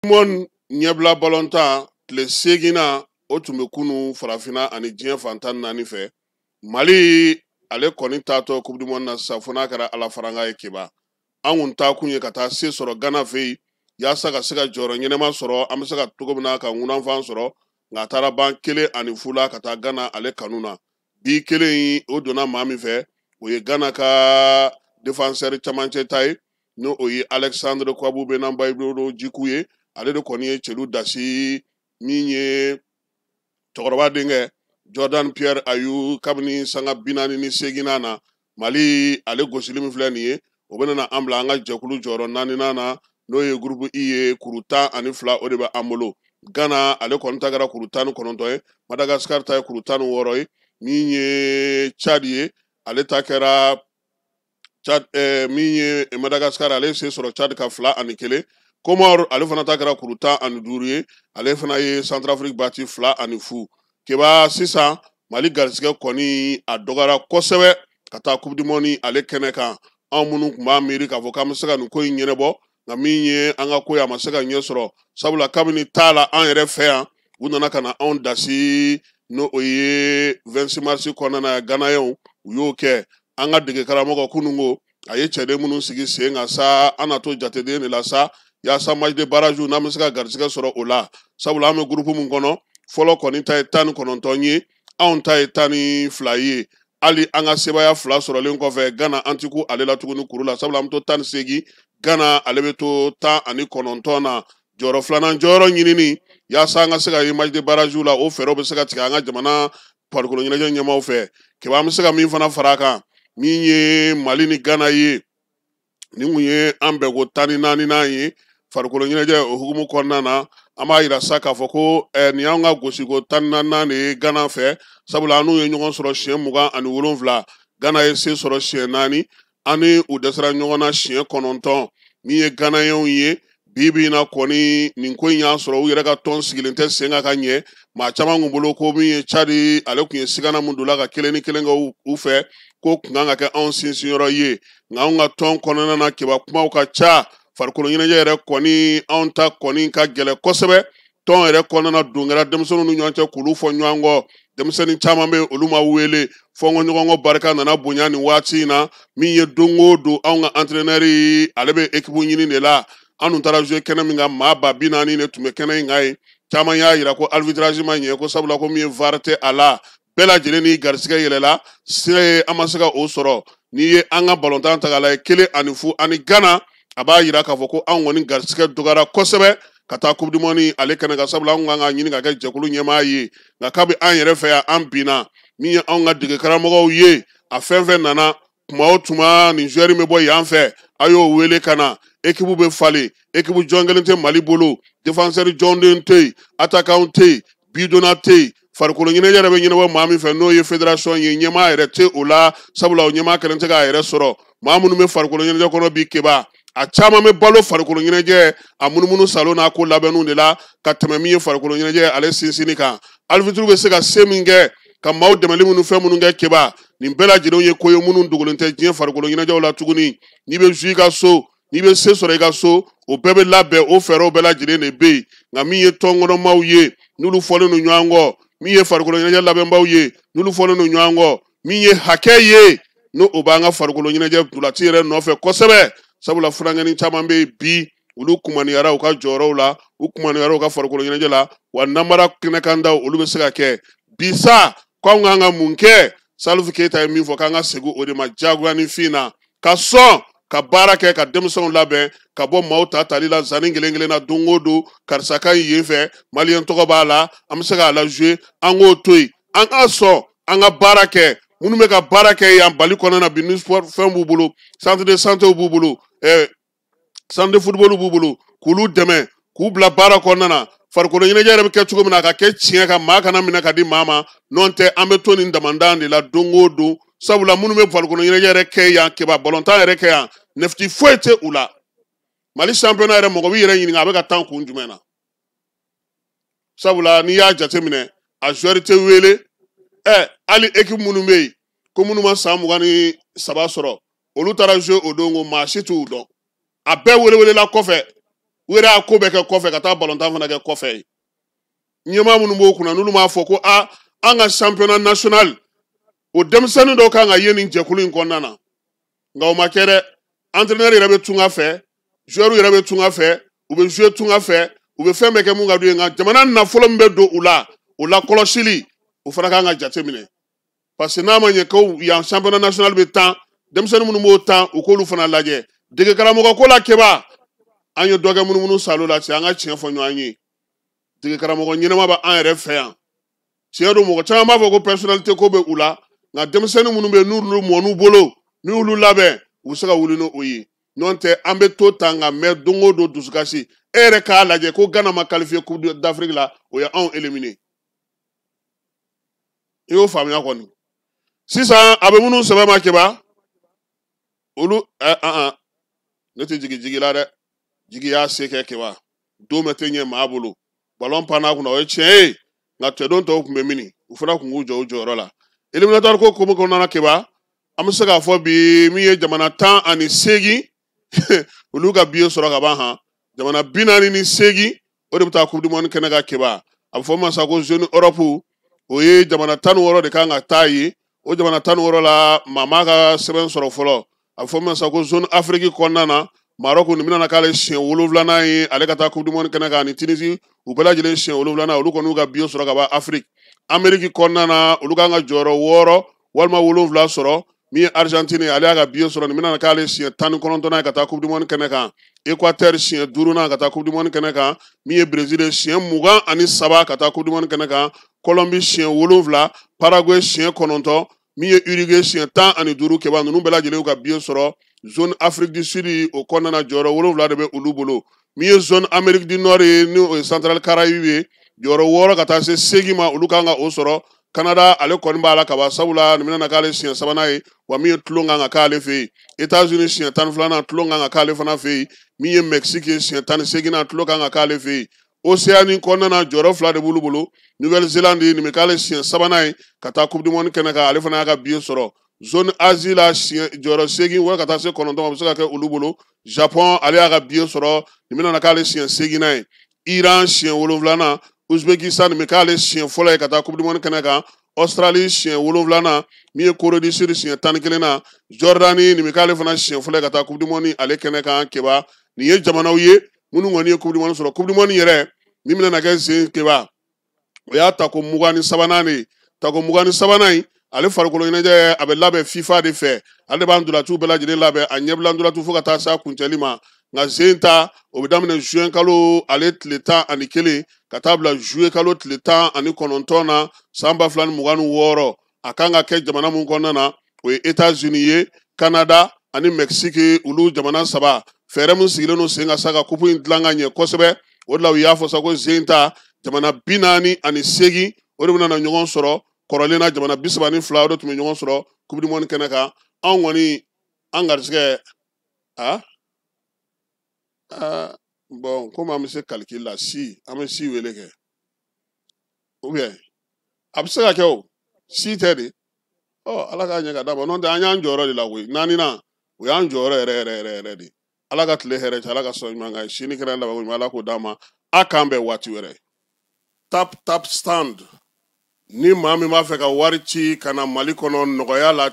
Monde ɲɛbila balontan tile seeginnan, o tun bɛ kunu farafinna ani diɲɛ fan 14 fɛ. Mali ale kɔni taatɔ Coupe du Monde na sisan, fo n'a kɛra Ala faranga ye. Keba, an kun taa kun ye ka taa se sɔrɔ Gana fɛ yen, yaasa ka se ka jɔyɔrɔ ɲɛnɛma sɔrɔ, an bɛ se ka cogo min na ka ŋunanfan sɔrɔ. Nka a taara ban 1-0 la ka taa Gana ale kanu na. Bi kelen in, o donna maa min fɛ, o ye Gana ka défenseur camancɛ ta ye, n'o o ye Alexandre Kwabu Benambayido Jiku ye. Ale de kɔni ye celu dasi min ye cɛkɔrɔba denkɛ Jordan Pierre Ayew kabini sanga 48nan na. Mali ale gosili min filɛ nin ye, o bɛna an bila an ka jɛkulu jɔyɔrɔ naaninan na, n'o ye groupe I ye. Kuru 12, o de bɛ an bolo. Gana ale kɔni ta kɛra kuru 19 ye, Madagascar ta ye kuru 16 ye. Min ye Tchad ye, ale ta kɛra Tchad, min ye Madagascar, ale ye se sɔrɔ Tchad ka 2-1. Comore ale fana ta kɛra kuru 15 ye, ale fana ye Centrafrique bati 2-0. Keba, sisan Mali garisɛgɛ kɔni a dɔgɔyara kosɛbɛ ka taa Coupe du Monde ale kɛnɛ kan. Anw minnu tun b'a miiri k'a fɔ k'an bɛ se ka nin ko in ɲɛnabɔ, nka min ye an ka ko ye, a ma se ka ɲɛ sɔrɔ, sabula kabini t'a la an yɛrɛ fɛ yan, u nana ka na anw dasi, n'o o ye 26 mars kɔnɔna na. Ganayɛnw, u y'o kɛ. An ka dege karamɔgɔ kununko, a ye cɛden minnu sigi sen kan sa, an na to jateden de la sa, yaasa match de barrage n'an bɛ se ka garisɛgɛ sɔrɔ o la, sabula an bɛ groupe min kɔnɔ, fɔlɔ kɔni ta ye 19 ye, anw ta ye 12 ye. Hali an ka sebaaya fila sɔrɔlen kɔfɛ Gana, an ti ku ale la tuguni kuru la, sabula an bɛ to 18, Gana ale bɛ to 19 na. Jɔyɔrɔ filanan jɔyɔrɔ ɲinini yaasa an ka se ka ye match de barrage la, o fɛɛrɛw bɛ se ka tigɛ an ka jamana farikolo ɲɛnajɛ ɲɛmaaw fɛ. Keba, an bɛ se ka min fana fara a kan, min ye Mali ni Gana ye, nin kun ye an bɛnko 14nan ye farikolo ɲɛnajɛ o hukumu kɔnɔna na. An b'a yira sa k'a fɔ ko nin y'an ka gosiko 14nan de ye Gana fɛ, sabula an n'u ye ɲɔgɔn sɔrɔ siɲɛ 27. Gana ye se sɔrɔ siɲɛ naani, an ni u dɛsɛra ɲɔgɔn na siɲɛ 9. Min ye Ganayɛnw ye, bi bi in na kɔni, nin ko in y'a sɔrɔ u yɛrɛ ka tɔn sigilen tɛ sen kan ka ɲɛ. Maa caman kun bolo ko min ye Tchad, ale kun ye sigana mun don la ka 1-1 kɛ u fɛ, ko kun kan ka kɛ anw sinsinyɔrɔ ye. Nka anw ka tɔn kɔnɔna na, Keba, kumaw ka ca. Farikolo ɲɛnajɛ yɛrɛ kɔni, anw ta kɔni ka gɛlɛn kosɛbɛ. Tɔn yɛrɛ kɔnɔna don kɛra denmisɛnninw ni ɲɔgɔn cɛ k'olu fɔ ɲɔgɔn kɔ. Denmisɛnnin caman bɛ, olu ma wele. Fɔnkɔ ɲɔgɔn kɔ barika nana bonya nin waati in na. Min ye don o don, anw ka entraîneur ale bɛ équipe ɲini de la. An dun taara jouer kɛnɛ min kan, maa 40 000 de tun bɛ kɛnɛ in kan yen. Caman y'a yira ko arbitrage ma ɲɛ, ko sabula ko min ye VAR tɛ a la. Bɛɛ lajɛlen n'i garisɛgɛ yɛlɛla se, an ma se ka o sɔrɔ. N'i ye an ka balontan ta k'a lajɛ, 1-0 ani Gana, a b'a yira k'a fɔ ko anw kɔni garisɛgɛ dɔgɔyara kosɛbɛ ka taa Coupe du Monde ale kɛnɛ kan, sabula anw kan ka ɲini ka kɛ jɛkulu ɲɛmaa ye. Nka kabi an yɛrɛ fɛ yan, an binna. Min ye anw ka dege karamɔgɔw ye, a fɛn fɛn nana tuma o tuma, nin joueur bɛ bɔ yan fɛ, a y'o wele ka na. Équipe bɛ falen, équipe jɔn kelen tɛ Mali bolo, défenseur jɔnden tɛ yen, attaquant tɛ yen, bidonna tɛ yen. Farikolo ɲɛnajɛ yɛrɛ bɛ ɲɛnabɔ maa min fɛ, n'o ye fédération ye, ɲɛmaa yɛrɛ tɛ o la, sabula o ɲɛmaa kelen tɛ k'a yɛrɛ sɔrɔ. Maa minnu bɛ farikolo ɲɛnajɛ kɔnɔ bi, Keba, a caman bɛ balo farikolo ɲɛnajɛ a munumunu salon n'a ko labɛnniw de la ka tɛmɛ min ye farikolo ɲɛnajɛ ale sinsinni kan. Arbitre bɛ se ka se min kɛ ka maaw dɛmɛli minnu fɛn minnu kɛ, Keba, nin bɛɛ lajɛlen ye ko ye minnu dogolen tɛ diɲɛ farikolo ɲɛnajɛw la tuguni. N'i bɛ zu i ka so, n'i bɛ se sɔrɔ i ka so, o bɛɛ bɛ labɛn, o fɛɛrɛw bɛɛ lajɛlen de bɛ yen. Nka min ye tɔnkɔnɔmaw ye, n'olu fɔlen don ɲɔgɔn kɔ, min ye farikolo ɲɛnajɛ labɛnbaw ye, n'olu fɔlen don ɲɔgɔn kɔ, min ye hakɛ ye, n'o o b'an ka farikolo ɲɛnajɛ ntolaci yɛrɛ nɔfɛ kosɛbɛ, sabula furakɛni caman bɛ yen bi, olu kumaniyara u ka jɔyɔrɔw la, u kumaniyara u ka farikolo ɲɛnajɛ la, wa namara kɛnɛkandaw olu bɛ se ka kɛ bi sa. K'anw kan ka mun kɛ? Salifu Keyita ye min fɔ, k'an ka segin o de ma diyagoya ni fin na, ka sɔn ka baara kɛ, ka denmisɛnw labɛn, ka bɔ maaw ta tali la zanni kelen kelen na don o don. Karisa ka ɲi yen fɛ, maliyɛn tɔgɔ b'a la, an bɛ se k'a la jouer, an k'o to yen, an ka sɔn an ka baara kɛ. Minnu bɛ ka baara kɛ yan Bali kɔnɔna na bi, ni sport fɛn b'u bolo, centre de santé b'u bolo, centre de football b'u bolo, k'olu dɛmɛ k'u bila baara kɔnɔna na. Farikolo ɲɛnajɛ yɛrɛ bɛ kɛ cogo min na, a ka kɛ tiɲɛ kan, maa kana minɛ ka di maa ma. N'o tɛ, an bɛ to nin damandan de la don o don, sabula minnu bɛ farikolo ɲɛnajɛ yɛrɛ kɛ yan, Keba, balontan yɛrɛ kɛ yan, nɛfiti foyi tɛ u la. Mali championnat yɛrɛ, mɔgɔ b'i yɛrɛ ɲininka a bɛ ka tan kun jumɛn na, sabula n'i y'a jateminɛ, a joueur tɛ wele. Hali équipe minnu bɛ yen ko minnu ma san 23 sɔrɔ, olu taara jouer o don, ko maa si t'u dɔn, a bɛɛ welewelela kɔfɛ. U yɛrɛ y'a ko bɛɛ kɛ kɔfɛ ka taa balontan fana kɛ kɔfɛ ye. Ɲɛmaa minnu b'o kunna, n'olu m'a fɔ ko a an ka championnat national, o denmisɛnnin dɔw kan ka ye nin jɛkulu in kɔnɔna na, nka o ma kɛ dɛ. Entraîneur yɛrɛ bɛ tunga fɛ, joueur yɛrɛ bɛ tunga fɛ, u bɛ jouer tunga fɛ, u bɛ fɛn bɛɛ kɛ mun ka d'u ye. Nka jamana nafolo min bɛ don u la, o lakɔlɔsili, o fana kan ka jate minɛ, parce que n'a ma ɲɛ ko yan championnat national bɛ tan, denmisɛnnin minnu b'o tan, u k'olu fana lajɛ. Dege karamɔgɔ ko la, Keba, an ye dɔ kɛ munumunu salo la cɛ. An ka tiɲɛ fɔ ɲɔgɔn ye, dege karamɔgɔ ɲɛnama bɛ an yɛrɛ fɛ yan. Tiɲɛ don, mɔgɔ caman b'a fɔ ko personnalité ko bɛ u la, nka denmisɛnnin minnu bɛ yen, n'olu mɔn'u bolo, n'u y'olu labɛn, u bɛ se ka wuli n'o ye. N'o tɛ, an bɛ to tan ka mɛn don o don dusukasi. E yɛrɛ k'a lajɛ ko Ghana ma qualifié Coupe d'Afrique la, o ye anw éliminé. I y'o faamuya kɔni. Sisan a bɛ minnu sɛbɛn ma, Keba, olu ɛ an ne tɛ jigin jigi la dɛ. Jigi y'a se kɛ, Keba, don bɛɛ tɛ ɲɛ maa bolo. Ballon panna kunna, o ye tiɲɛ ye, nka cɛdon tɔw tun bɛ mini, u fana tun k'u jɔ u jɔyɔrɔ la. Éliminatoire ko komi kɔnɔna na, Keba, an bɛ se k'a fɔ bi, min ye jamana 18, olu ka billet sɔrɔ ka ban. Han, jamana 48, o de bɛ taa Coupe du monde kɛnɛ kan. Keba, a bɛ fɔ min ma sa ko zone Europe, o ye jamana 16 de kan ka taa yen. O jamana 16 la, maa m'a ka sɛbɛn sɔrɔ fɔlɔ. A bɛ fɔ min ma sa ko zone Afrique kɔnɔna na, Maroc nin bɛna k'ale siɲɛ 7nan ye ale ka taa Coupe du monde kɛnɛ kan, ani Tunisie, u bɛɛ lajɛlen siɲɛ 7nan. Olu kɔni y'u ka billet sɔrɔ ka ban. Afrique, Amérique kɔnɔna na, olu kan ka jɔyɔrɔ 6 walima 7 sɔrɔ. Min ye Argentine, ale y'a ka billet sɔrɔ, nin bɛna k'ale siɲɛ 19nan ye ka taa Coupe du monde kɛnɛ kan. Équateur, siɲɛ 5nan ka taa Coupe du monde kɛnɛ kan. Min ye Brésil ye, siɲɛ 23 ka taa Coupe du monde kɛnɛ kan. Colombie, siɲɛ 7. Paraguay, siɲɛ 9. Min ye Uruguay, siɲɛ 15. Keba, ninnu bɛɛ lajɛlen y'u ka billet sɔrɔ. Zone Afrique du Sud, o kɔnɔna na, jɔyɔrɔ 7 de bɛ olu bolo. Min ye zone Amérique du Nord ye, ni o ye Central Caraïbe ye, jɔyɔrɔ 6 ka taa se 8 ma, olu kan ka o sɔrɔ. Canada, ale kɔni b'a la kaban, sabula nin bɛna k'ale siɲɛ 3nan ye, wa min ye tulon kan ka k'ale fɛ yen. États-Unis, siɲɛ 12nan, tulon kan ka k'ale fana fɛ yen. Min ye Mexique ye, siɲɛ 18nan, tulon kan ka k'ale fɛ yen. Océanie kɔnɔna na, jɔyɔrɔ 2 de b'olu bolo. Nouvelle-Zélande, nin bɛ k'ale siɲɛ 3nan ye ka taa Coupe du monde kɛnɛ kan, ale fana y'a ka billet sɔrɔ. Zone Asie la, siɲɛ jɔyɔrɔ 8 wala ka taa se 9 ma, a bɛ se ka kɛ olu bolo. Japon, ale y'a ka billet sɔrɔ, nin bɛna k'ale siɲɛ 8nan ye. Iran, siɲɛ 7nan. Uzbekistan, nin bɛ k'ale siɲɛ fɔlɔ ye ka taa Coupe du monde kɛnɛ kan. Australie, siɲɛ 7nan. Min ye Corée du Sud, siɲɛ 11nan. Jordanie, nin bɛ k'ale fana siɲɛ fɔlɔ ye ka taa Coupe du monde ale kɛnɛ kan. Keba, nin ye jamanaw ye minnu kɔni ye Coupe du monde sɔrɔ. Coupe du monde yɛrɛ min bɛna kɛ sen, Keba, o y'a tako 23nan de ye. Tako 23nan in, ale farikolo ɲɛnajɛ, a bɛ labɛn FIFA de fɛ. Ale de b'an ntolaciw bɛɛ lajɛlen labɛn, a ɲɛbila ntolaciw fo ka taa se a kuncɛli ma. Nka sen ta, o bɛ daminɛ juin kalo ale tile 11 ka taa bila juillet kalo tile 19 na, san 2026. A kan ka kɛ jamana mun kɔnɔna na, o ye États-Unis ye, Canada ani Mexique, olu jamana saba. Fɛɛrɛ min sigilen don sen ka sa ka kupu in dilan ka ɲɛ kosɛbɛ, o de la u y'a fɔ sa ko sen ta, jamana 48, o de bɛna na ɲɔgɔn sɔrɔ. Kɔrɔlen na, jamana 32, o de tun bɛ ɲɔgɔn sɔrɔ Coupe du monde kɛnɛ kan. Anw kɔni, an garisɛgɛ a aa bon, komi an bɛ se calcul la, si an bɛ si wele kɛ, ou bien a bɛ se ka kɛ o si tɛ de. Ɔ, Ala k'a ɲɛ ka d'a ma. N'o tɛ, an y'an jɔyɔrɔ de la koyi. Naaninan, o y'an jɔyɔrɔ yɛrɛ yɛrɛ yɛrɛ yɛrɛ de. Ala ka tile hɛrɛ cɛ, Ala ka sɔn ɲuman kan, sini kɛra laban ɲuman, Ala k'o d'a ma. A k'an bɛn waati wɛrɛ. Tap Tap Stand, ni maa min b'a fɛ ka wari ci ka na Mali kɔnɔ nɔgɔya la.